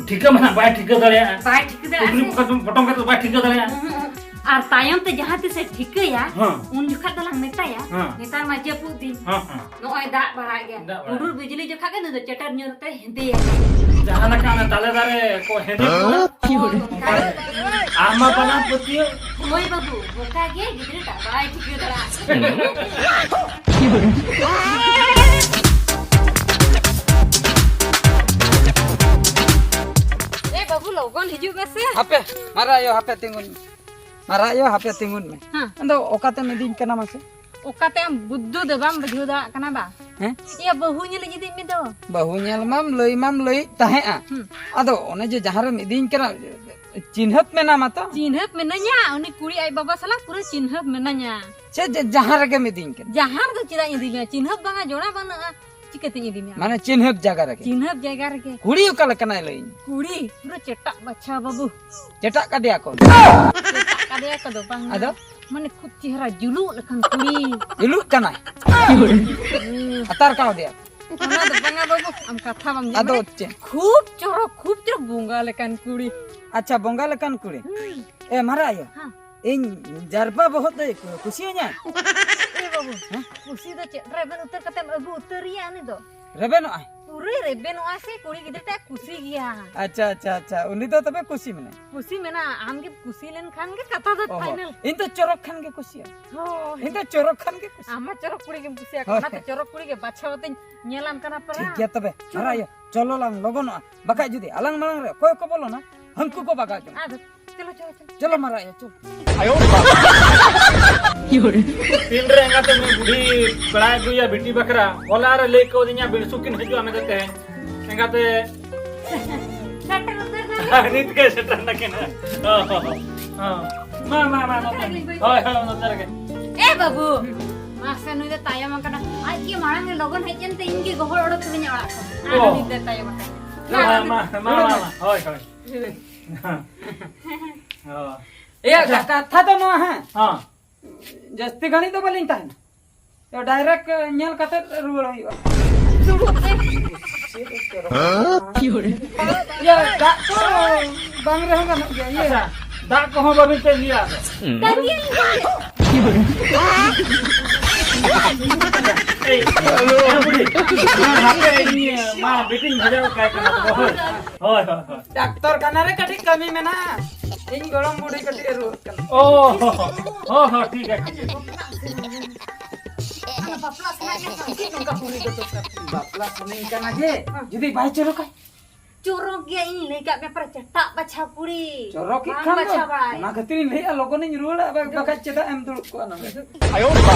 ᱴᱷᱤᱠᱟᱹ ᱢᱟ ᱱᱟᱦᱟᱜ ᱵᱟᱭ ᱴᱷᱤᱠᱟᱹ ᱫᱟᱲᱮᱭᱟᱜᱼᱟ᱾ ᱵᱟᱭ ᱴᱷᱤᱠᱟᱹ ᱫᱟᱲᱮᱭᱟᱜᱼᱟ ᱯᱩᱠᱷᱨᱤ ᱥᱮ᱾ ᱯᱚᱴᱚᱢ, ᱯᱚᱴᱚᱢ ᱠᱟᱛᱮ ᱵᱟᱭ ᱴᱷᱤᱠᱟᱹ ᱫᱟᱲᱮᱭᱟᱜᱼᱟ᱾ ᱦᱩᱸ, ᱦᱩᱸ, ᱦᱩᱸ᱾ ᱟᱨ ᱛᱟᱭᱚᱢ ᱛᱮ ᱡᱟᱦᱟᱸ ᱛᱤᱥᱮ ᱴᱷᱤᱠᱟᱹᱭᱟ, ᱦᱮᱸ᱾ ᱩᱱ ᱡᱚᱠᱷᱟᱜ ᱫᱚᱞᱟᱝ ᱢᱮᱛᱟᱭᱟ, ᱦᱮᱸ᱾ ᱱᱮᱛᱟᱨ ᱢᱟ ᱡᱟᱹᱯᱩᱫ ᱫᱤᱱ, ᱦᱮᱸ, ᱦᱮᱸ᱾ ᱱᱚᱜᱼᱚᱭ ᱫᱟᱜ ᱵᱟᱲᱟᱭ ᱜᱮ, ᱫᱟᱜ ᱵᱟᱲᱟᱭ᱾ ᱦᱩᱰᱩᱨ ᱵᱤᱡᱽᱞᱤ ᱡᱚᱠᱷᱟᱜ ᱜᱮ ᱱᱩᱭ ᱫᱚ ᱪᱮᱴᱮᱨ ᱧᱩᱨ ᱛᱮ ᱦᱮᱸᱫᱮᱭᱟ᱾ ᱡᱟᱦᱟᱸ ᱞᱮᱠᱟ ᱚᱱᱟ ᱛᱟᱞᱮ ᱫᱟᱨᱮ ᱠᱚ ᱦᱮᱸᱫᱮ ᱠᱚᱜᱼᱟ᱾ ᱦᱳᱭ, ᱚᱱᱠᱟ ᱜᱮ᱾ ᱟᱢ ᱢᱟ ᱵᱟᱱᱟᱨ ᱯᱟᱹᱛᱭᱟᱹᱣ᱾ ᱦᱳᱭ ᱵᱟᱹᱵᱩ, ᱚᱱᱠᱟ ᱜᱮ ᱜᱤᱫᱽᱨᱟᱹ ᱴᱟᱜ ᱵᱟᱭ ᱴᱷᱤᱠᱟᱹ ᱫᱟᱲᱮᱭᱟᱜᱼᱟ᱾ ᱮ ᱵᱟᱹᱵᱩ, ᱞᱚᱜᱚᱱ ᱦᱤᱡᱩᱜ ᱢᱮᱥᱮ᱾ ᱦᱟᱯᱮ, ᱢᱟᱨᱟ ᱟᱭᱳ, ᱦᱟᱯᱮ ᱛᱤᱸᱜᱩᱱ ᱢᱮ᱾ ᱢᱟᱨᱟ ᱟᱭᱳ, ᱦᱟᱯᱮ ᱛᱤᱸᱜᱩᱱ ᱢᱮ᱾ ᱦᱮᱸ᱾ ᱟᱫᱚ ᱚᱠᱟᱛᱮᱢ ᱤᱫᱤᱧ ᱠᱟᱱᱟ ᱢᱟᱥᱮ? ᱚᱠᱟᱛᱮ ᱟᱢ ᱵᱩᱫᱽᱫᱷᱩ ᱫᱚ ᱵᱟᱢ ᱵᱩᱡᱷᱟᱹᱣ ᱫᱟᱲᱮᱭᱟᱜ ᱠᱟᱱᱟ ᱵᱟ? ᱦᱮᱸ? ᱮᱭᱟ, ᱵᱟᱹᱦᱩ ᱧᱮᱞᱤᱧ ᱤᱫᱤᱭᱮᱫ ᱢᱮ ᱫᱚ᱾ ᱵᱟᱹᱦᱩ ᱧᱮᱞ ᱢᱟᱢ ᱞᱟᱹᱭ ᱢᱟᱢ ᱞᱟᱹᱭᱮᱫ ᱛᱟᱦᱮᱸᱜᱼᱟ᱾ ᱦᱩᱸ᱾ ᱟᱫᱚ ᱚᱱᱮ ᱡᱮ ᱡᱟᱦᱟᱸ ᱨᱮᱢ ᱤᱫᱤᱧ ᱠᱟᱱᱟ, ᱪᱤᱱᱦᱟᱹᱯ ᱢᱮᱱᱟᱢᱟ ᱛᱚ? ᱪᱤᱱᱦᱟᱹᱯ ᱢᱮᱱᱟᱹᱧᱟ, ᱩᱱᱤ ᱠᱩᱲᱤ ᱟᱡ ᱵᱟᱵᱟ ᱥᱟᱞᱟᱜ ᱯᱩᱨᱟᱹ ᱪᱤᱱᱦᱟᱹᱯ ᱢᱮᱱᱟᱹᱧᱟ᱾ ᱥᱮ ᱡᱮ ᱡᱟᱦᱟᱸ ᱨᱮᱜᱮᱢ ᱤᱫᱤᱧ ᱠᱟᱱᱟ? ᱡᱟᱦᱟᱸ ᱨᱮᱫᱚ ᱪᱮᱫᱟᱜ ᱤᱧ ᱤᱫᱤ ᱢᱮᱭᱟ? ᱪᱤᱱᱦᱟᱹᱯ ᱵᱟᱝᱟ ᱡᱚᱲᱟ ᱵᱟᱹᱱᱩᱜᱼᱟ, ᱪᱤᱠᱟᱹᱛᱤᱧ ᱤᱫᱤ ᱢᱮᱭᱟ? ᱢᱟᱱᱮ ᱪᱤᱱᱦᱟᱹᱯ ᱡᱟᱭᱜᱟ ᱨᱮᱜᱮ? ᱪᱤᱱᱦᱟᱹᱯ ᱡᱟᱭᱜᱟ ᱨᱮᱜᱮ᱾ ᱠᱩᱲᱤ ᱚᱠᱟ ᱞᱮᱠᱟᱱᱟᱭ ᱞᱟᱹᱭ ᱤᱧ? ᱠᱩᱲᱤ ᱯᱩᱨᱟᱹ ᱪᱮᱴᱟᱜ ᱵᱟᱪᱷᱟ ᱵᱟᱹᱵᱩ᱾ ᱪᱮᱴᱟᱜ ᱠᱟᱫᱮᱭᱟ ᱠᱚ? ᱪᱮᱴᱟᱜ ᱠᱟᱫᱮᱭᱟ ᱠᱚ ᱫᱚ ᱵᱟᱝᱟ᱾ ᱟᱫᱚ? ᱢᱟᱱᱮ ᱠᱷᱩᱵ ᱪᱮᱦᱨᱟ ᱡᱩᱞᱩᱜ ᱞᱮᱠᱟᱱ ᱠᱩᱲᱤ᱾ ᱡᱩᱞᱩᱜ ᱠᱟᱱᱟᱭ? ᱦᱩᱸ᱾ ᱦᱟᱛᱟᱨ ᱠᱟᱣᱫᱮᱭᱟ? ᱚᱱᱟ ᱫᱚ ᱵᱟᱝᱟ ᱵᱟᱹᱵᱩ, ᱟᱢ ᱠᱟᱛᱷᱟ ᱵᱟᱢ ᱟᱸᱡᱚᱢ ᱟᱫᱚ ᱢᱟᱱᱮ ᱪᱮᱫ? ᱠᱷᱩᱵ ᱪᱚᱨᱚᱠ, ᱠᱷᱩᱵ ᱪᱚᱨᱚᱠ ᱵᱚᱸᱜᱟ ᱞᱮᱠᱟᱱ ᱠᱩᱲᱤ᱾ ᱟᱪᱪᱷᱟ, ᱵᱚᱸᱜᱟ ᱞᱮᱠᱟᱱ ᱠᱩᱲᱤ᱾ ᱦᱩᱸ᱾ ᱮ, ᱢᱟᱨᱟ ᱟᱭᱳ, ᱦᱮᱸ᱾ ᱤᱧ ᱡᱟᱨᱯᱟ ᱵᱚᱦᱚᱜ ᱫᱚᱭ ᱠᱩᱥᱤᱭᱟᱹᱧᱟ? ᱮ ᱵᱟᱹᱵᱩ, ᱦᱮᱸ? ᱠᱩᱥᱤ ᱫᱚ ᱪᱮᱫ, ᱨᱮᱵᱮᱱ ᱩᱛᱟᱹᱨ ᱠᱟᱛᱮᱢ ᱟᱹᱜᱩ ᱩᱛᱟᱹᱨᱮᱭᱟ ᱩᱱᱤ ᱫᱚ? ᱨᱮᱵᱮᱱᱚᱜ ᱟᱭ? ᱯᱩᱨᱟᱹᱭ ᱨᱮᱵᱮᱱᱚᱜ ᱟᱭ ᱥᱮ, ᱠᱩᱲᱤ ᱜᱤᱫᱽᱨᱟᱹ ᱴᱟᱜ ᱠᱩᱥᱤ ᱜᱮᱭᱟ᱾ ᱟᱪᱪᱷᱟ, ᱟᱪᱪᱷᱟ, ᱟᱪᱪᱷᱟ, ᱩᱱᱤ ᱫᱚ ᱛᱚᱵᱮ ᱠᱩᱥᱤ ᱢᱮᱱᱟᱭ? ᱠᱩᱥᱤ ᱢᱮᱱᱟᱜᱼᱟ, ᱟᱢ ᱜᱮᱢ ᱠᱩᱥᱤ ᱞᱮᱱᱠᱷᱟᱱ ᱜᱮ ᱠᱟᱛᱷᱟ ᱫᱚ ᱚᱦᱚ᱾ ᱯᱷᱟᱭᱱᱟᱞ᱾ ᱤᱧ ᱫᱚ ᱪᱚᱨᱚᱠ ᱠᱷᱟᱱ ᱜᱮ ᱠᱩᱥᱤᱭᱟᱜ᱾ ᱦᱳᱭ᱾ ᱤᱧ ᱫᱚ ᱪᱚᱨᱚᱠ ᱠᱷᱟᱱ ᱜᱮ ᱠᱩᱥᱤ᱾ ᱟᱢ ᱢᱟ ᱪᱚᱨᱚᱠ ᱠᱩᱲᱤ ᱜᱮᱢ ᱠᱩᱥᱤᱭᱟᱜ ᱦᱳᱭ᱾ ᱠᱟᱱᱟ, ᱚᱱᱟᱛᱮ ᱪᱚᱨᱚᱠ ᱠᱩᱲᱤ ᱜᱮ ᱵᱟᱪᱷᱟᱣ ᱠᱟᱛᱮᱧ ᱧᱮᱞᱟᱢ ᱠᱟᱱᱟ ᱯᱮᱲᱟ᱾ ᱴᱷᱤᱠ ᱜᱮᱭᱟ ᱛᱚᱵᱮ, ᱪᱚᱞᱚ᱾ ᱢᱟᱨᱟ ᱟᱭᱳ, ᱪᱚᱞᱚ ᱞᱟᱝ ᱞᱚᱜᱚᱱᱚᱜᱼᱟ, ᱵᱟᱠᱷᱟᱡ ᱡᱩᱫᱤ ᱟᱞᱟᱝ ᱢᱟᱲᱟᱝ ᱨᱮ ᱚᱠᱚᱭ ᱠᱚ ᱵᱚᱞᱚᱱᱟ, ᱦᱟᱹᱱᱠᱩ ᱠᱚ ᱵᱟᱜᱟᱣ ᱡᱚᱝᱟ᱾ ᱟᱫᱚ ᱪᱚᱞᱚ, ᱪᱚᱞᱚ, ᱪᱚᱞᱚ᱾ ᱪᱚᱞᱚ ᱢᱟᱨᱟ ᱟᱭᱳ, ᱪᱚᱞᱚ᱾ ᱟᱭᱳ ᱵᱟᱵᱟ᱾ ᱛᱤᱱᱨᱮ ᱮᱸᱜᱟᱛᱮ ᱱᱩᱭ ᱵᱩᱰᱷᱤ ᱯᱮᱲᱟᱭ ᱟᱹᱜᱩᱭᱟ ᱵᱤᱴᱤ ᱵᱟᱠᱷᱨᱟ, ᱦᱚᱞᱟ ᱨᱮ ᱞᱟᱹᱭ ᱠᱟᱣᱫᱤᱧᱟ ᱵᱤᱲᱥᱩ ᱠᱤᱱ ᱦᱤᱡᱩᱜᱼᱟ ᱢᱮᱱᱛᱮ ᱛᱮᱦᱮᱧ᱾ ᱮᱸᱜᱟᱛᱮ᱾ ᱥᱮᱴᱮᱨ ᱩᱛᱟᱹᱨ ᱱᱟᱞᱮ᱾ ᱱᱤᱛ ᱜᱮ ᱥᱮᱴᱮᱨ ᱱᱟᱠᱤᱱ᱾ ᱦᱚᱸ, ᱦᱚᱸ, ᱦᱚᱸ᱾ ᱢᱟ, ᱢᱟ, ᱢᱟ, ᱱᱚᱛᱮ᱾ ᱦᱳᱭ, ᱦᱳᱭ, ᱱᱚᱛᱮ ᱨᱮᱜᱮ᱾ ᱮ ᱵᱟᱹᱵᱩ, ᱢᱟᱥᱮ ᱱᱩᱭ ᱫᱚ ᱛᱟᱭᱚᱢ ᱟᱠᱟᱱᱟ᱾ ᱟᱡ ᱜᱮ ᱢᱟᱲᱟᱝ ᱮ ᱞᱚᱜᱚᱱ ᱦᱮᱡ ᱮᱱᱛᱮ ᱤᱧ ᱜᱮ ᱜᱚᱦᱚᱲ ᱚᱰᱚᱠ ᱠᱤᱫᱤᱧᱟ ᱚᱲᱟᱜ ᱠᱷᱚᱱ᱾ ᱟᱨ ᱚ᱾ ᱩᱱᱤ ᱫᱚ ᱛᱟᱭᱚᱢ ᱟᱠᱟᱱᱟ᱾ ᱢᱟ, ᱢᱟ, ᱢᱟ, ᱢᱟ, ᱢᱟ᱾ ᱦᱳᱭ, ᱦᱳᱭ᱾ ᱚ᱾ ᱮᱭᱟ, ᱟᱪᱪᱷᱟ᱾ ᱠᱟ-, ᱠᱟᱛᱷᱟ ᱫᱚ ᱱᱚᱣᱟ, ᱦᱮᱸ᱾ ᱦᱮᱸ᱾ ᱡᱟᱹᱥᱛᱤ ᱜᱷᱟᱹᱲᱤᱡ ᱫᱚ ᱵᱟᱹᱞᱤᱧ ᱛᱟᱦᱮᱱᱟ᱾ ᱛᱚ, ᱰᱟᱭᱨᱮᱠᱴ ᱧᱮᱞ ᱠᱟᱛᱮ ᱨᱩᱣᱟᱹᱲ ᱦᱩᱭᱩᱜᱼᱟ᱾ ᱫᱩᱲᱩᱵ ᱢᱮ᱾ ᱤᱭᱟᱹ, ᱫᱟᱜ ᱠᱚ ᱵᱟᱝ ᱨᱮᱦᱚᱸ ᱜᱟᱱᱚᱜ ᱜᱮᱭᱟ, ᱤᱭᱟᱹ᱾ ᱟᱪᱪᱷᱟ, ᱫᱟᱜ ᱠᱚᱦᱚᱸ ᱵᱟᱵᱤᱱ ᱛᱟᱹᱜᱤᱭᱟ ᱟᱫᱚ᱾ ᱛᱟᱹᱜᱤᱭᱟᱹᱧ᱾ ᱮᱭ, ᱵᱩᱰᱷᱤ, ᱦᱟᱯᱮ ᱤᱧ ᱢᱟ ᱵᱤᱴᱤᱧ ᱵᱷᱟᱡᱟᱣ ᱠᱟᱭ ᱠᱟᱱᱟ ᱛᱚᱵᱮ, ᱦᱳᱭ᱾ ᱦᱳᱭ, ᱦᱳᱭ, ᱦᱳᱭ᱾ ᱰᱟᱠᱛᱚᱨ ᱠᱷᱟᱱᱟ ᱨᱮ ᱠᱟᱹᱴᱤᱡ ᱠᱟᱹᱢᱤ ᱢᱮᱱᱟᱜᱼᱟ᱾ ᱤᱧ ᱜᱚᱲᱚᱢ ᱵᱩᱰᱷᱤ ᱠᱟᱹᱴᱤᱡ ᱮ ᱨᱩᱣᱟᱹᱜ ᱠᱟᱱᱟ᱾ ᱚ, ᱦᱚᱸ, ᱦᱚᱸ, ᱴᱷᱤᱠ ᱜᱮᱭᱟ, ᱴᱷᱤᱠ ᱜᱮᱭᱟ᱾ ᱚᱱᱟ ᱵᱟᱯᱞᱟ ᱥᱟᱱᱟᱭᱮᱫ ᱢᱮ ᱠᱷᱟᱱ ᱪᱮᱫ ᱱᱚᱝᱠᱟ ᱠᱩᱲᱤ ᱫᱚ ᱫᱚᱨᱠᱟᱨ? ᱵᱟᱯᱞᱟ ᱥᱟᱱᱟᱧ ᱠᱟᱱᱟ ᱡᱮ, ᱦᱮᱸ᱾ ᱡᱩᱫᱤ ᱵᱟᱭ ᱪᱚᱨᱚᱠᱟ? ᱪᱚᱨᱚᱠ ᱜᱮᱭᱟ, ᱤᱧ ᱞᱟᱹᱭ ᱠᱟᱜ ᱢᱮ, ᱯᱟᱨᱟ ᱪᱮᱴᱟᱜ ᱵᱟᱪᱷᱟ ᱠᱩᱲᱤ᱾ ᱪᱚᱨᱚᱠ ᱜᱮ ᱵᱟᱝ ᱠᱷᱟᱱ ᱫᱚ, ᱵᱟᱪᱷᱟ ᱵᱟᱲᱟᱭ᱾ ᱚᱱᱟ ᱠᱷᱟᱹᱛᱤᱨ ᱤᱧ ᱞᱟᱹᱭᱮᱜᱼᱟ, ᱞᱚᱜᱚᱱᱤᱧ ᱨᱩᱣᱟᱹᱲᱟ, ᱵᱟ-, ᱵᱟᱠᱷᱟᱡ ᱪᱮᱫᱟᱜ ᱮᱢ ᱫᱩᱲᱩᱵ ᱠᱚᱜᱼᱟ ᱱᱚᱰᱮ? ᱟᱭᱳ ᱵᱟᱵᱟ᱾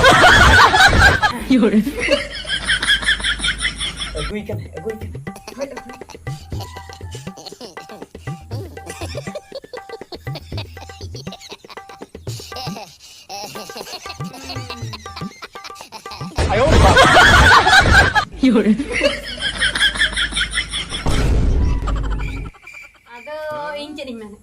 ᱟᱹᱜᱩᱭ ᱠᱟᱱᱟᱭ, ᱟᱹᱜᱩᱭ ᱠᱟᱱᱟᱭ᱾ ᱦᱳᱭ, ᱟᱹᱜᱩᱭ᱾ ᱟᱫᱚ ᱤᱧ ᱪᱮᱫ ᱤᱧ ᱢᱮᱱᱟ?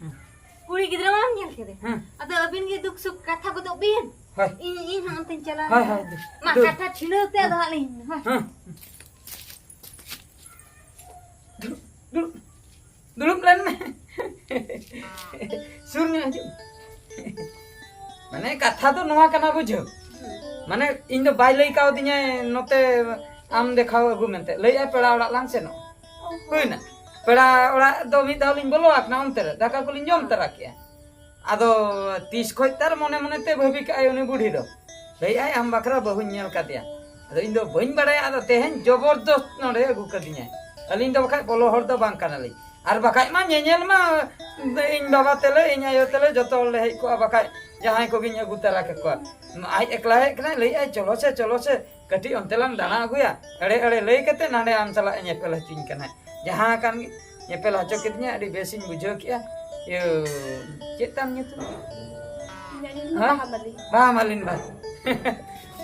ᱠᱩᱲᱤ ᱜᱤᱫᱽᱨᱟᱹ ᱢᱟᱢ ᱧᱮᱞ ᱠᱮᱫᱮ᱾ ᱦᱮᱸ᱾ ᱟᱫᱚ ᱟᱹᱵᱤᱱ ᱜᱮ ᱫᱩᱠ ᱥᱩᱠ ᱠᱟᱛᱷᱟ ᱜᱚᱫᱚᱜ ᱵᱤᱱ᱾ ᱦᱳᱭ᱾ ᱤᱧ, ᱤᱧ ᱦᱚᱸ ᱚᱱᱛᱮᱧ ᱪᱟᱞᱟᱣ ᱦᱳᱭ, ᱞᱮᱱ᱾ ᱦᱳᱭ, ᱫᱩ-, ᱢᱟ, ᱫᱩ-, ᱠᱟᱛᱷᱟ ᱪᱷᱤᱲᱟᱹᱣ ᱛᱮ ᱟᱫᱚ ᱦᱟᱸᱜ ᱞᱤᱧ, ᱦᱳᱭ᱾ ᱦᱮᱸ᱾ ᱫᱩᱲᱩᱵ, ᱫᱩᱲᱩᱵ, ᱫᱩᱲᱩᱵ ᱞᱮᱱ ᱢᱮ᱾ ᱥᱩᱨ ᱧᱚᱜ ᱦᱤᱡᱩᱜ ᱢᱮ᱾ ᱢᱟᱱᱮ, ᱠᱟᱛᱷᱟ ᱫᱚ ᱱᱚᱣᱟ ᱠᱟᱱᱟ, ᱵᱩᱡᱷᱟᱹᱣ᱾ ᱢᱟᱱᱮ, ᱤᱧ ᱫᱚ ᱵᱟᱭ ᱞᱟᱹᱭ ᱠᱟᱣᱫᱤᱧᱟᱭ ᱱᱚᱛᱮ ᱟᱢ ᱫᱮᱠᱷᱟᱣ ᱟᱹᱜᱩ ᱢᱮᱱᱛᱮ᱾ ᱞᱟᱹᱭᱮᱜᱼᱟᱭ ᱯᱮᱲᱟ ᱚᱲᱟᱜ ᱞᱟᱝ ᱥᱮᱱᱚᱜᱼᱟ᱾ ᱦᱩᱭᱱᱟ᱾ ᱯᱮᱲᱟ ᱚᱲᱟᱜ ᱫᱚ ᱢᱤᱫ ᱫᱷᱟᱣ ᱞᱤᱧ ᱵᱚᱞᱚ ᱟᱠᱟᱱᱟ ᱚᱱᱛᱮ ᱨᱮ, ᱫᱟᱠᱟ ᱠᱚᱞᱤᱧ ᱡᱚᱢ ᱛᱟᱨᱟ ᱠᱮᱜᱼᱟ᱾ ᱟᱫᱚ ᱛᱤᱥ ᱠᱷᱚᱡ ᱛᱟᱨ ᱢᱚᱱᱮ ᱢᱚᱱᱮ ᱛᱮ ᱵᱷᱟᱹᱵᱤ ᱠᱟᱜᱼᱟᱭ ᱩᱱᱤ ᱵᱩᱰᱷᱤ ᱫᱚ᱾ ᱞᱟᱹᱭᱮᱜᱼᱟᱭ, "ᱟᱢ ᱵᱟᱠᱷᱨᱟ ᱵᱟᱹᱦᱩᱧ ᱧᱮᱞ ᱠᱟᱫᱮᱭᱟ᱾" ᱟᱫᱚ ᱤᱧ ᱫᱚ ᱵᱟᱹᱧ ᱵᱟᱲᱟᱭᱟ, ᱟᱫᱚ ᱛᱮᱦᱮᱧ ᱡᱚᱵᱚᱨᱫᱚᱥᱛ ᱱᱚᱰᱮ ᱟᱹᱜᱩ ᱠᱟᱫᱤᱧᱟᱭ᱾ ᱟᱹᱞᱤᱧ ᱫᱚ ᱵᱟᱠᱷᱟᱡ ᱵᱚᱞᱚ ᱦᱚᱲ ᱫᱚ ᱵᱟᱝ ᱠᱟᱱᱟᱞᱤᱧ᱾ ᱟᱨ ᱵᱟᱠᱷᱟᱡ ᱢᱟ ᱧᱮᱧᱮᱞ ᱢᱟ ᱤᱧ ᱵᱟᱵᱟ ᱛᱮᱞᱮ, ᱤᱧ ᱟᱭᱳ ᱛᱮᱞᱮ ᱡᱚᱛᱚ ᱦᱚᱲ ᱞᱮ ᱦᱮᱡ ᱠᱚᱜᱼᱟ, ᱵᱟᱠᱷᱟᱡ ᱡᱟᱦᱟᱸᱭ ᱠᱚᱜᱮᱧ ᱟᱹᱜᱩ ᱛᱟᱨᱟ ᱠᱟᱠᱚᱣᱟ᱾ ᱟᱡ ᱮᱠᱞᱟ ᱦᱮᱡ ᱠᱟᱱᱟᱭ, ᱞᱟᱹᱭᱮᱜᱼᱟᱭ, "ᱪᱚᱞᱚ ᱥᱮ, ᱪᱚᱞᱚ ᱥᱮ, ᱠᱟᱹᱴᱤᱡ ᱚᱱᱛᱮ ᱞᱟᱝ ᱫᱟᱬᱟ ᱟᱹᱜᱩᱭᱟ᱾" ᱮᱲᱮ ᱮᱲᱮ ᱞᱟᱹᱭ ᱠᱟᱛᱮ ᱱᱟᱰᱮ ᱟᱢ ᱥᱟᱞᱟᱜ ᱮ ᱧᱮᱯᱮᱞ ᱦᱚᱪᱚᱧ ᱠᱟᱱᱟᱭ᱾ ᱡᱟᱦᱟᱸ ᱠᱟᱱ ᱜᱮ, ᱧᱮᱯᱮᱞ ᱦᱚᱪᱚ ᱠᱤᱫᱤᱧᱟ, ᱟᱹᱰᱤ ᱵᱮᱥᱤᱧ ᱵᱩᱡᱷᱟᱹᱣ ᱠᱮᱜᱼᱟ᱾ ᱤᱭᱟᱹ, ᱪᱮᱫ ᱛᱟᱢ ᱧᱩᱛᱩᱢ? ᱤᱧᱟᱹᱜ ᱧᱩᱛᱩᱢ ᱫᱚ ᱦᱮᱸ? ᱵᱟᱦᱟ ᱢᱟᱹᱞᱤ᱾ ᱵᱟᱦᱟ ᱢᱟᱹᱞᱤᱱ ᱵᱟ᱾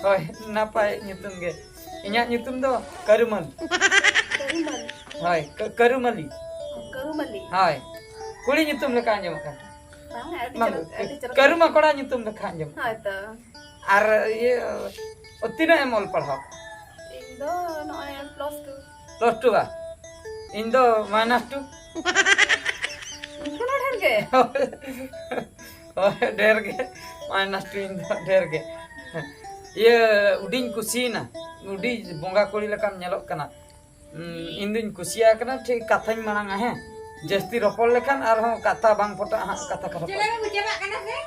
ᱦᱳᱭ, ᱱᱟᱯᱟᱭ ᱧᱩᱛᱩᱢ ᱜᱮ᱾ ᱤᱧᱟᱹᱜ ᱧᱩᱛᱩᱢ ᱫᱚ ᱠᱟᱹᱨᱩᱢᱟᱹᱞ᱾ ᱠᱟᱹᱨᱩᱢᱟᱹᱞ? ᱦᱳᱭ, ᱠᱟᱹ-, ᱠᱟᱹᱨᱩᱢᱟᱹᱞᱤ᱾ ᱠᱟᱹᱨᱩᱢᱟᱹᱞᱤ? ᱦᱳᱭ᱾ ᱠᱩᱲᱤ ᱧᱩᱛᱩᱢ ᱞᱮᱠᱟ ᱟᱸᱡᱚᱢᱚᱜ ᱠᱟᱱᱟ᱾ ᱵᱟᱝ, ᱟᱹᱰᱤ ᱵᱟᱝ, ᱪᱚᱨᱚᱠ, ᱟᱹᱰᱤ ᱪᱚᱨᱚᱠ᱾ ᱠᱟᱹᱨᱩᱢᱟ ᱠᱚᱲᱟ ᱧᱩᱛᱩᱢ ᱞᱮᱠᱟ ᱟᱸᱡᱚᱢᱚᱜ ᱠᱟᱱᱟ᱾ ᱦᱳᱭ ᱛᱚ᱾ ᱟᱨ ᱤᱭᱟᱹ, ᱛᱤᱱᱟᱹᱜ ᱮᱢ ᱚᱞ ᱯᱟᱲᱦᱟᱣ? ᱤᱧ ᱫᱚ ᱱᱚᱜᱼᱚᱭ plus two᱾ Plus two ᱵᱟ? ᱤᱧ ᱫᱚ minus two᱾ ᱤᱧ ᱠᱷᱚᱱ ᱦᱚᱸ ᱰᱷᱮᱨ ᱜᱮ? ᱦᱳᱭ, ᱰᱷᱮᱨ ᱜᱮ᱾ Minus two ᱤᱧ ᱫᱚ ᱰᱷᱮᱨ ᱜᱮ᱾ ᱤᱭᱟᱹ, ᱩᱰᱤᱧ ᱠᱩᱥᱤᱭᱮᱱᱟ᱾ ᱩᱰᱤ ᱵᱚᱸᱜᱟ ᱠᱩᱲᱤ ᱞᱮᱠᱟᱢ ᱧᱮᱞᱚᱜ ᱠᱟᱱᱟ᱾ ᱩᱸ, ᱤᱧ ᱫᱩᱧ ᱠᱩᱥᱤᱭᱟᱜ ᱠᱟᱱᱟ, ᱴᱷᱤᱠ ᱠᱟᱛᱷᱟᱧ ᱢᱟᱲᱟᱝᱟ, ᱦᱮᱸ? ᱡᱟᱹᱥᱛᱤ ᱨᱚᱯᱚᱲ ᱞᱮᱠᱷᱟᱱ ᱟᱨᱦᱚᱸ ᱠᱟᱛᱷᱟ ᱵᱟᱝ ᱯᱚᱴᱟᱜᱼᱟ ᱦᱟᱸᱜ, ᱠᱟᱛᱷᱟ ᱠᱚ ᱨᱟᱯᱟᱜ᱾ ᱪᱮᱫ ᱞᱟᱹᱜᱤᱫ ᱵᱚ ᱪᱟᱞᱟᱜ ᱠᱟᱱᱟ ᱥᱮ?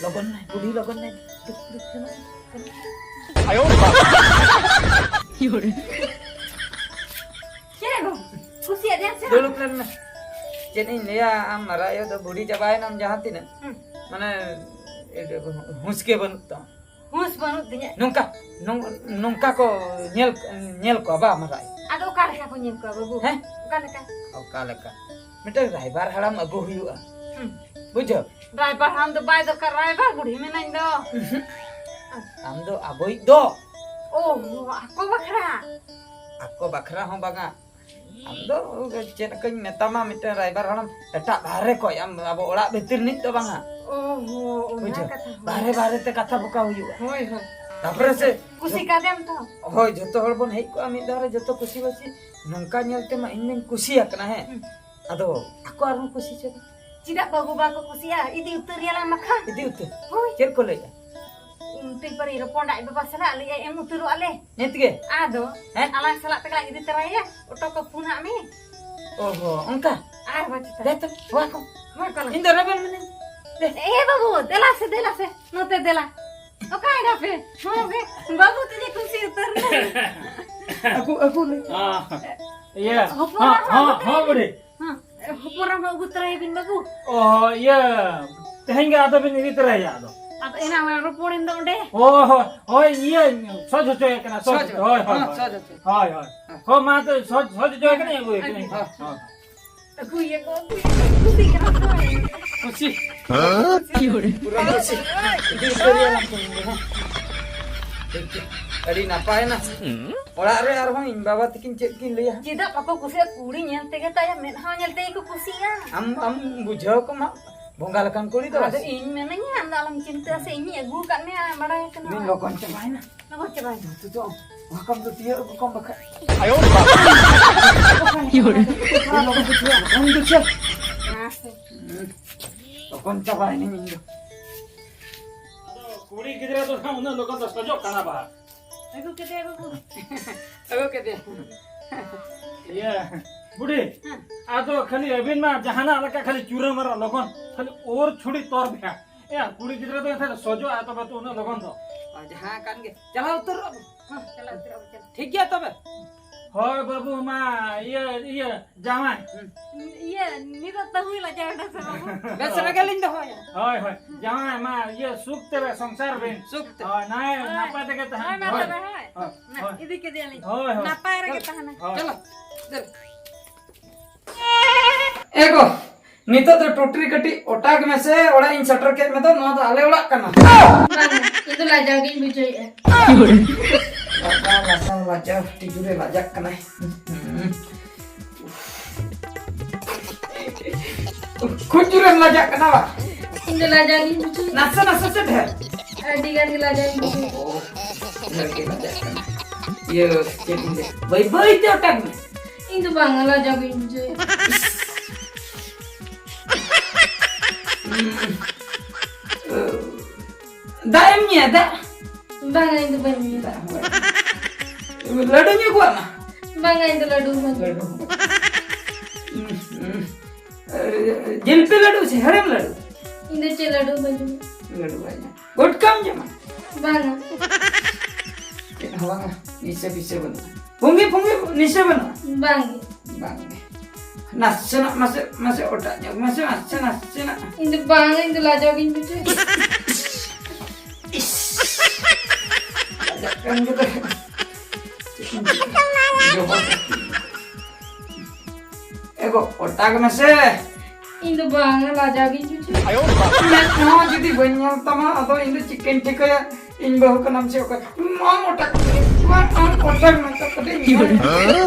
ᱞᱚᱜᱚᱱ ᱱᱟᱭ, ᱵᱩᱰᱷᱤ ᱞᱚᱜᱚᱱ ᱱᱟᱭ᱾ ᱫᱩᱠ, ᱫᱩᱠ, ᱥᱮᱱᱚᱜ ᱢᱮ᱾ ᱟᱭᱳ ᱵᱟᱵᱟ᱾ ᱪᱮᱫ ᱜᱚ? ᱠᱩᱥᱤᱭᱟᱫᱮᱭᱟ ᱥᱮ? ᱫᱩᱲᱩᱵ ᱞᱮᱱ ᱢᱮ᱾ ᱪᱮᱫ ᱤᱧ ᱞᱟᱹᱭᱟ, ᱟᱢ ᱢᱟᱨᱟᱜ ᱟᱭᱳ ᱫᱚ ᱵᱩᱰᱷᱤ ᱪᱟᱵᱟᱭᱮᱱᱟᱢ ᱡᱟᱦᱟᱸ ᱛᱤᱱᱟᱹᱜ᱾ ᱦᱩᱸ᱾ ᱢᱟᱱᱮ, ᱦᱩᱸᱥ ᱜᱮ ᱵᱟᱹᱱᱩᱜ ᱛᱟᱢᱟ᱾ ᱦᱩᱸᱥ ᱵᱟᱹᱱᱩᱜ ᱛᱤᱧᱟᱹ᱾ ᱱᱚᱝᱠᱟ, ᱱᱚᱝ-, ᱱᱚᱝᱠᱟ ᱠᱚ ᱧᱮᱞ, ᱧᱮᱞ ᱠᱚᱣᱟ ᱵᱟ ᱢᱟᱨᱟᱜ ᱟᱭᱳ? ᱞᱮᱠᱟ ᱠᱚ ᱧᱮᱞ ᱠᱚᱣᱟ ᱵᱟᱹᱵᱩ᱾ ᱦᱮᱸ? ᱚᱠᱟ ᱞᱮᱠᱟ? ᱚᱠᱟ ᱞᱮᱠᱟ? ᱢᱤᱫᱴᱟᱝ ᱨᱟᱭᱵᱟᱨ ᱦᱟᱲᱟᱢ ᱟᱹᱜᱩ ᱦᱩᱭᱩᱜᱼᱟ᱾ ᱦᱩᱸ᱾ ᱵᱩᱡᱷᱟᱹᱣ? ᱨᱟᱭᱵᱟᱨ ᱦᱟᱲᱟᱢ ᱫᱚ ᱵᱟᱭ ᱫᱚᱨᱠᱟᱨ, ᱨᱟᱭᱵᱟᱨ ᱵᱩᱲᱦᱤ ᱢᱮᱱᱟᱹᱧ ᱫᱚ᱾ ᱟᱢ ᱫᱚ ᱟᱵᱚᱭᱤᱡ ᱫᱚ᱾ ᱳ, ᱟᱠᱚ ᱵᱟᱠᱷᱨᱟ? ᱟᱠᱚ ᱵᱟᱠᱷᱨᱟ ᱦᱚᱸ ᱵᱟᱝᱟ᱾ ᱟᱢ ᱫᱚ ᱪᱮᱫ ᱞᱮᱠᱟᱧ ᱢᱮᱛᱟᱢᱟ, ᱢᱤᱫᱴᱟᱝ ᱨᱟᱭᱵᱟᱨ ᱦᱟᱲᱟᱢ ᱮᱴᱟᱜ ᱵᱟᱦᱨᱮ ᱠᱷᱚᱡ, ᱟᱢ ᱟᱵᱚ ᱚᱲᱟᱜ ᱵᱷᱤᱛᱤᱨ ᱨᱤᱱᱤᱡ ᱫᱚ ᱵᱟᱝᱟ᱾ ᱳ ᱦᱳ, ᱚᱱᱟ ᱵᱩᱡᱷᱟᱹᱣ? ᱠᱟᱛᱷᱟ ᱦᱚᱸ᱾ ᱵᱟᱦᱨᱮ ᱵᱟᱦᱨᱮ ᱛᱮ ᱠᱟᱛᱷᱟ ᱵᱚᱠᱟ ᱦᱩᱭᱩᱜᱼᱟ᱾ ᱦᱳᱭ, ᱦᱳᱭ᱾ ᱛᱟᱯᱚᱨᱮ ᱥᱮ ᱠᱩᱥᱤ ᱠᱟᱫᱮᱭᱟᱢ ᱛᱚ? ᱦᱳᱭ, ᱡᱷᱚᱛᱚ ᱦᱚᱲ ᱵᱚᱱ ᱦᱮᱡ ᱠᱚᱜᱼᱟ ᱢᱤᱫ ᱫᱷᱟᱣ ᱨᱮ, ᱡᱷᱚᱛᱚ ᱠᱩᱥᱤ ᱵᱟᱹᱥᱤ᱾ ᱱᱚᱝᱠᱟ ᱧᱮᱞ ᱛᱮᱢᱟ ᱤᱧ ᱢᱟᱧ ᱠᱩᱥᱤᱭᱟᱠᱟᱱᱟ, ᱦᱮᱸ᱾ ᱦᱩᱸ᱾ ᱟᱫᱚ ᱟᱠᱚ ᱟᱨᱦᱚᱸ ᱠᱩᱥᱤ ᱪᱮᱫ? ᱪᱮᱫᱟᱜ ᱵᱟᱹᱵᱩ ᱵᱟᱠᱚ ᱠᱩᱥᱤᱭᱟᱜᱼᱟ? ᱤᱫᱤ ᱩᱛᱟᱹᱨ ᱭᱟᱞᱟᱝ ᱵᱟᱠᱷᱟᱱ᱾ ᱤᱫᱤ ᱩᱛᱟᱹᱨ? ᱦᱳᱭ᱾ ᱪᱮᱫ ᱠᱚ ᱞᱟᱹᱭᱮᱜᱼᱟ? ᱩᱸ, ᱛᱤᱱ ᱯᱟᱨᱤ ᱨᱚᱯᱚᱲ ᱟᱡ ᱵᱟᱵᱟ ᱥᱟᱞᱟᱜ ᱞᱟᱹᱭ ᱟᱭ ᱮᱢ ᱩᱛᱟᱹᱨᱚᱜ ᱟᱞᱮ᱾ ᱱᱤᱛ ᱜᱮ? ᱟᱫᱚ ᱦᱮᱸ? ᱟᱞᱟᱝ ᱥᱟᱞᱟᱜ ᱛᱮᱜᱮ ᱞᱟᱝ ᱤᱫᱤ ᱛᱚᱨᱟᱭᱮᱭᱟ, ᱚᱴᱳ ᱠᱚ ᱯᱷᱳᱱ ᱟᱜ ᱢᱮ᱾ ᱚ ᱦᱚ, ᱚᱱᱠᱟ? ᱟᱨ ᱵᱟᱝ ᱪᱮᱛᱟ᱾ ᱫᱮ ᱛᱚ, ᱦᱚᱦᱚ ᱟᱠᱚᱢ᱾ ᱦᱚᱦᱚ ᱟᱠᱚ ᱞᱟᱝ᱾ ᱤᱧ ᱫᱚ ᱨᱮᱵᱮᱱ ᱢᱤᱱᱟᱹᱧ᱾ ᱫᱮ᱾ ᱮ ᱵᱟᱹᱵᱩ, ᱫᱮᱞᱟ ᱥᱮ, ᱫᱮᱞᱟ ᱥᱮ, ᱱᱚᱛᱮ ᱫᱮᱞᱟ᱾ ᱚᱠᱟᱭ ᱱᱟᱯᱮ? ᱦᱚᱦᱚ ᱜᱮ, ᱵᱟᱹᱵᱩ ᱛᱤᱧ ᱠᱩᱥᱤ ᱩᱛᱟᱹᱨ ᱱᱟᱭ᱾ ᱟᱹᱜᱩ, ᱟᱹᱜᱩ ᱞᱮ᱾ ᱦᱚᱸ, ᱤᱭᱟᱹ, ᱦᱚᱯᱚᱱ ᱦᱚᱸ, ᱦᱚᱸ, ᱦᱚᱸ, ᱵᱩᱰᱷᱤ᱾ ᱦᱚᱸ, ᱦᱚᱯᱚᱱ ᱮᱨᱟ ᱦᱚᱸ ᱟᱹᱜᱩ ᱛᱚᱨᱟᱭᱮᱵᱤᱱ ᱵᱟᱹᱵᱩ᱾ ᱚ, ᱤᱭᱟᱹ, ᱛᱮᱦᱮᱧ ᱜᱮ ᱟᱫᱚ ᱵᱤᱱ ᱤᱫᱤ ᱛᱚᱨᱟᱭᱮᱭᱟ ᱟᱫᱚ᱾ ᱟᱫᱚ ᱮᱱᱟᱝ ᱞᱟᱝ ᱨᱚᱯᱚᱲᱮᱱ ᱫᱚ ᱚᱸᱰᱮ᱾ ᱚ, ᱦᱳᱭ, ᱦᱳᱭ, ᱤᱭᱟᱹ, ᱥᱚᱡᱽ ᱦᱚᱪᱚᱭᱮ ᱠᱟᱱᱟ, ᱥᱚᱡᱽ ᱥᱚᱡᱽ, ᱦᱚᱪᱚ-, ᱦᱳᱭ, ᱦᱳᱭ, ᱦᱮᱸ, ᱦᱳᱭ᱾ ᱥᱚᱡᱽ ᱦᱚᱪᱚ᱾ ᱦᱳᱭ, ᱦᱳᱭ᱾ ᱦᱮᱸ᱾ ᱦᱳᱭ, ᱢᱟ ᱛᱚ, ᱥᱚᱡᱽ, ᱥᱚᱡᱽ ᱦᱚᱪᱚᱭᱮ ᱠᱟᱹᱱᱟᱹᱧ, ᱟᱹᱜᱩᱭᱮ ᱠᱟᱹᱱᱟᱹᱧ᱾ ᱦᱮᱸ᱾ ᱦᱳᱭ, ᱦᱳᱭ᱾ ᱟᱹᱜᱩᱭᱮᱭᱟ ᱠᱚ, ᱟᱹᱜᱩᱭᱮᱭᱟ ᱠᱚ, ᱠᱩᱥᱤ ᱠᱟᱱᱟ ᱠᱚ᱾ ᱠᱩᱥᱤ᱾ ᱦᱮᱸ? ᱯᱩᱨᱟᱹ ᱠᱩᱥᱤ᱾ ᱤᱫᱤ ᱩᱛᱟᱹᱨ ᱮᱭᱟ ᱞᱟᱝ ᱛᱮᱦᱮᱧ ᱫᱚ, ᱦᱮᱸ᱾ ᱴᱷᱤᱠ, ᱴᱷᱤᱠ᱾ ᱟᱹᱰᱤ ᱱᱟᱯᱟᱭᱮᱱᱟ᱾ ᱚᱲᱟᱜ ᱨᱮ ᱟᱨᱦᱚᱸ ᱤᱧ ᱵᱟᱵᱟ ᱛᱟᱹᱠᱤᱱ ᱪᱮᱫ ᱠᱤᱱ ᱞᱟᱹᱭᱟ? ᱪᱮᱫᱟᱜ ᱵᱟᱠᱚ ᱠᱩᱥᱤᱜᱼᱟ? ᱠᱩᱲᱤ ᱧᱮᱞ ᱛᱮᱜᱮ ᱛᱚ ᱟᱭᱟᱜ ᱢᱮᱫᱦᱟ ᱧᱮᱞ ᱛᱮᱜᱮ ᱠᱚ ᱠᱩᱥᱤᱜᱼᱟ᱾ ᱟᱢ, ᱟᱢ ᱵᱩᱡᱷᱟᱹᱣ ᱠᱚᱢ ᱦᱟᱸᱜ, ᱵᱚᱸᱜᱟ ᱞᱮᱠᱟᱱ ᱠᱩᱲᱤ ᱫᱚ᱾ ᱟᱫᱚ ᱤᱧ ᱢᱮᱱᱟᱹᱧᱟ, ᱟᱢ ᱫᱚ ᱟᱞᱚᱢ ᱪᱤᱱᱛᱟᱹᱜᱼᱟ ᱥᱮ, ᱤᱧᱤᱧ ᱟᱹᱜᱩ ᱟᱠᱟᱫ ᱢᱮᱭᱟ, ᱵᱟᱲᱟᱭ ᱠᱟᱱᱟ᱾ ᱢᱤᱫ ᱞᱚᱜᱚᱱ ᱪᱟᱵᱟᱭᱮᱱᱟ᱾ ᱞᱚᱜᱚᱱ ᱪᱟᱵᱟᱭᱮᱱᱟ᱾ ᱱᱚᱛᱮ ᱫᱚ ᱚᱠᱟᱢ ᱫᱚ ᱛᱤᱭᱟᱹᱜ ᱟᱹᱜᱩ ᱠᱚᱢ ᱵᱟᱠᱷᱟᱡ᱾ ᱟᱭᱳ ᱵᱟᱵᱟ᱾ ᱞᱚᱜᱚᱱ ᱫᱚ ᱪᱮᱫ? ᱞᱚᱜᱚᱱ ᱫᱚ ᱪᱮᱫ? ᱢᱟᱥᱮ᱾ ᱞᱚᱜᱚᱱ ᱪᱟᱵᱟᱭᱮᱱᱟᱹᱧ ᱤᱧ ᱫᱚ᱾ ᱟᱫᱚ ᱠᱩᱲᱤ ᱜᱤᱫᱽᱨᱟᱹ ᱫᱚ ᱱᱟᱦᱟᱜ ᱩᱱᱟᱹᱜ ᱞᱚᱜᱚᱱ ᱫᱚ ᱥᱚᱡᱚᱜ ᱠᱟᱱᱟ ᱵᱟᱦᱟ᱾ ᱟᱹᱜᱩ ᱠᱮᱫᱮᱭᱟ ᱵᱟᱹᱵᱩ᱾ ᱟᱹᱜᱩ ᱠᱮᱫᱮᱭᱟ᱾ ᱤᱭᱟᱹ, ᱵᱩᱰᱷᱤ, ᱦᱮᱸ᱾ ᱟᱫᱚ ᱠᱷᱟᱹᱞᱤ ᱟᱹᱵᱤᱱ ᱢᱟ ᱡᱟᱦᱟᱱᱟᱜ ᱞᱮᱠᱟ ᱠᱷᱟᱹᱞᱤ ᱪᱩᱨᱟᱹ ᱢᱟᱨᱟ ᱞᱚᱜᱚᱱ, ᱠᱷᱟᱹᱞᱤ ᱚᱨ ᱪᱷᱩᱲᱤ ᱛᱚᱨ ᱵᱮᱱᱟ᱾ ᱮᱭᱟ, ᱠᱩᱲᱤ ᱜᱤᱫᱽᱨᱟᱹ ᱫᱚ ᱮᱱᱛᱮ ᱥᱚᱡᱚᱜᱼᱟ ᱛᱚᱵᱮ ᱛᱚ ᱩᱱᱟᱹᱜ ᱞᱚᱜᱚᱱ ᱫᱚ᱾ ᱟᱨ ᱡᱟᱦᱟᱸ ᱠᱟᱱ ᱜᱮ, ᱪᱟᱞᱟᱣ ᱩᱛᱟᱹᱨᱚᱜ ᱟᱵᱚ᱾ ᱦᱮᱸ, ᱪᱟᱞᱟᱣ ᱩᱛᱟᱹᱨᱚᱜ ᱟᱵᱚ, ᱪᱟᱞᱟᱣ᱾ ᱴᱷᱤᱠ ᱜᱮᱭᱟ ᱛᱚᱵᱮ᱾ ᱦᱳᱭ ᱵᱟᱹᱵᱩ, ᱢᱟ ᱤᱭᱟᱹ, ᱤᱭᱟᱹ, ᱡᱟᱶᱟᱭ᱾ ᱤᱭᱟᱹ, ᱱᱤᱛᱚᱜ ᱛᱟᱹᱦᱩᱭ ᱞᱟᱡᱟᱣ ᱮᱱᱟ ᱥᱮ ᱵᱟᱹᱵᱩ? ᱵᱮᱥ ᱨᱮᱜᱮ ᱞᱤᱧ ᱫᱚᱦᱚᱭᱟ᱾ ᱦᱳᱭ, ᱦᱳᱭ, ᱡᱟᱶᱟᱭ, ᱢᱟ ᱤᱭᱟᱹ, ᱥᱩᱠ ᱛᱮ ᱥᱚᱝᱥᱟᱨ ᱵᱤᱱ᱾ ᱥᱩᱠ ᱛᱮ᱾ ᱦᱳᱭ, ᱱᱟᱭ ᱦᱳᱭ᱾ ᱱᱟᱯᱟᱭ ᱛᱮᱜᱮ ᱛᱟᱦᱮᱱ᱾ ᱦᱳᱭ, ᱢᱟ ᱦᱳᱭ᱾ ᱛᱚᱵᱮ, ᱦᱳᱭ᱾ ᱦᱳᱭ, ᱢᱟ, ᱦᱳᱭ᱾ ᱤᱫᱤ ᱠᱮᱫᱮᱭᱟᱞᱤᱧ᱾ ᱦᱳᱭ, ᱦᱳᱭ᱾ ᱱᱟᱯᱟᱭ ᱨᱮᱜᱮ ᱛᱟᱦᱮᱱᱟ᱾ ᱦᱳᱭ᱾ ᱪᱚᱞᱚ, ᱫᱮᱞᱟ᱾ ᱮ ᱜᱚ, ᱱᱤᱛᱚᱜ ᱫᱚ ᱴᱩᱴᱨᱤ ᱠᱟᱹᱴᱤᱡ ᱚᱴᱟᱜᱽ ᱢᱮᱥᱮ, ᱚᱲᱟᱜ ᱤᱧ ᱥᱮᱴᱮᱨ ᱠᱮᱫ ᱢᱮ ᱫᱚ, ᱱᱚᱣᱟ ᱫᱚ ᱟᱞᱮ ᱚᱲᱟᱜ ᱠᱟᱱᱟ᱾ ᱵᱟᱝ, ᱤᱧ ᱫᱚ ᱞᱟᱡᱟᱣ ᱜᱤᱧ ᱵᱩᱡᱷᱟᱹᱣᱮᱫᱼᱟ᱾ ᱞᱟᱡᱟᱣ, ᱞᱟᱡᱟᱣ, ᱞᱟᱡᱟᱣ, ᱟᱹᱰᱤ ᱡᱳᱨᱮ ᱞᱟᱡᱟᱜ ᱠᱟᱱᱟᱭ᱾ ᱠᱷᱩᱵ ᱡᱳᱨᱮᱢ ᱞᱟᱡᱟᱜ ᱠᱟᱱᱟ ᱵᱟ? ᱤᱧ ᱫᱚ ᱞᱟᱡᱟᱣ ᱜᱤᱧ ᱵᱩᱡᱷᱟᱹᱣᱮᱫᱼᱟ᱾ ᱱᱟᱥᱮ ᱱᱟᱥᱮ ᱥᱮ ᱰᱷᱮᱨ? ᱟᱹᱰᱤ ᱜᱟᱱ ᱜᱮ ᱞᱟᱡᱟᱣ ᱜᱤᱧ ᱵᱩᱡᱷᱟᱹᱣᱮᱫᱼᱟ᱾ ᱚ, ᱰᱷᱮᱨ ᱜᱮ ᱞᱟᱡᱟᱜ ᱠᱟᱱᱟ᱾ ᱤᱭᱟᱹ, ᱪᱮᱫ ᱤᱧ ᱞᱟᱹᱭᱟ? ᱵᱟᱹᱭ ᱵᱟᱹᱭ ᱛᱮ ᱚᱴᱟᱜᱽ ᱢᱮ᱾ ᱤᱧ ᱫᱚ ᱵᱟᱝ, ᱞᱟᱡᱟᱣ ᱜᱤᱧ ᱵᱩᱡᱷᱟᱹᱣᱮᱫᱼᱟ᱾ ᱫᱟᱜ ᱮᱢ ᱧᱩᱭᱟ, ᱫᱟᱜ? ᱵᱟᱝᱟ, ᱤᱧ ᱫᱚ ᱵᱟᱹᱧ ᱧᱩᱭᱟ᱾ ᱫᱟᱜ ᱦᱚᱸ ᱵᱟᱭ ᱧᱩᱭᱟ᱾ ᱞᱟᱹᱰᱩ ᱧᱩ ᱠᱚᱣᱟ ᱢᱟ? ᱵᱟᱝᱟ, ᱤᱧ ᱫᱚ ᱞᱟᱹᱰᱩ ᱦᱚᱸ ᱵᱟᱹᱧ ᱞᱟᱹᱰᱩ ᱧᱩᱭᱟ᱾ ᱦᱚᱸ᱾ ᱩᱸ, ᱩᱸ᱾ ᱮ, ᱡᱤᱞᱯᱤ ᱞᱟᱹᱰᱩ ᱥᱮ ᱦᱮᱲᱮᱢ ᱞᱟᱹᱰᱩ? ᱤᱧ ᱫᱚ ᱪᱮᱫ ᱞᱟᱹᱰᱩ ᱦᱚᱸ ᱵᱟᱹᱧ ᱧᱩᱭᱟ᱾ ᱞᱟᱹᱰᱩ ᱵᱟᱭ ᱧᱩᱭᱟ᱾ ᱜᱩᱴᱠᱟᱢ ᱡᱚᱢᱟ? ᱵᱟᱝᱟ᱾ ᱪᱮᱫ ᱦᱚᱸ ᱵᱟᱝᱟ? ᱱᱤᱥᱟᱹ ᱯᱤᱥᱟᱹ ᱵᱟᱹᱱᱩᱜᱼᱟ? ᱯᱩᱸᱜᱤ ᱯᱩᱸᱜᱤ ᱱᱤᱥᱟᱹ ᱵᱟᱹᱱᱩᱜᱼᱟ? ᱵᱟᱝᱜᱮ᱾ ᱵᱟᱝᱜᱮ᱾ ᱱᱟᱥᱮᱱᱟᱜ ᱢᱟᱥᱮ, ᱢᱟᱥᱮ ᱚᱴᱟᱜ ᱧᱚᱜ ᱢᱟᱥᱮ, ᱱᱟᱥᱮ, ᱱᱟᱥᱮᱱᱟᱜ᱾ ᱤᱧ ᱫᱚ ᱵᱟᱝ, ᱤᱧ ᱫᱚ ᱞᱟᱡᱟᱣ ᱜᱤᱧ ᱵᱩᱡᱷᱟᱹᱣᱟ᱾ ᱤᱥ! ᱞᱟᱡᱟᱜ ᱠᱟᱱ ᱜᱮ ᱛᱟᱦᱮᱸ᱾ ᱪᱮᱫ ᱤᱧ ᱪᱤᱠᱟᱹᱭᱟ? ᱡᱚᱵᱚᱨᱫᱚᱥᱛᱤ᱾ ᱮ ᱜᱚ, ᱚᱴᱟᱜᱽ ᱢᱮᱥᱮ᱾ ᱤᱧ ᱫᱚ ᱵᱟᱝ, ᱞᱟᱡᱟᱣ ᱜᱤᱧ ᱵᱩᱡᱷᱟᱹᱣᱟ᱾ ᱢᱮᱫ ᱦᱚᱸ ᱡᱩᱫᱤ ᱵᱟᱹᱧ ᱧᱮᱞ ᱛᱟᱢᱟ, ᱟᱫᱚ ᱤᱧ ᱫᱚ ᱪᱤᱠᱟᱹᱧ ᱴᱷᱤᱠᱟᱹᱭᱟ? ᱤᱧ ᱵᱟᱹᱦᱩ ᱠᱟᱱᱟᱢ ᱥᱮ ᱚᱠᱟ? ᱢᱟᱢ ᱚᱴᱟᱜᱽ ᱢᱮ, ᱢᱟ ᱟᱢ ᱚᱴᱟᱜᱽ ᱢᱮ, ᱛᱚ ᱠᱟᱹᱴᱤᱡ ᱤᱧ ᱧᱮᱞ᱾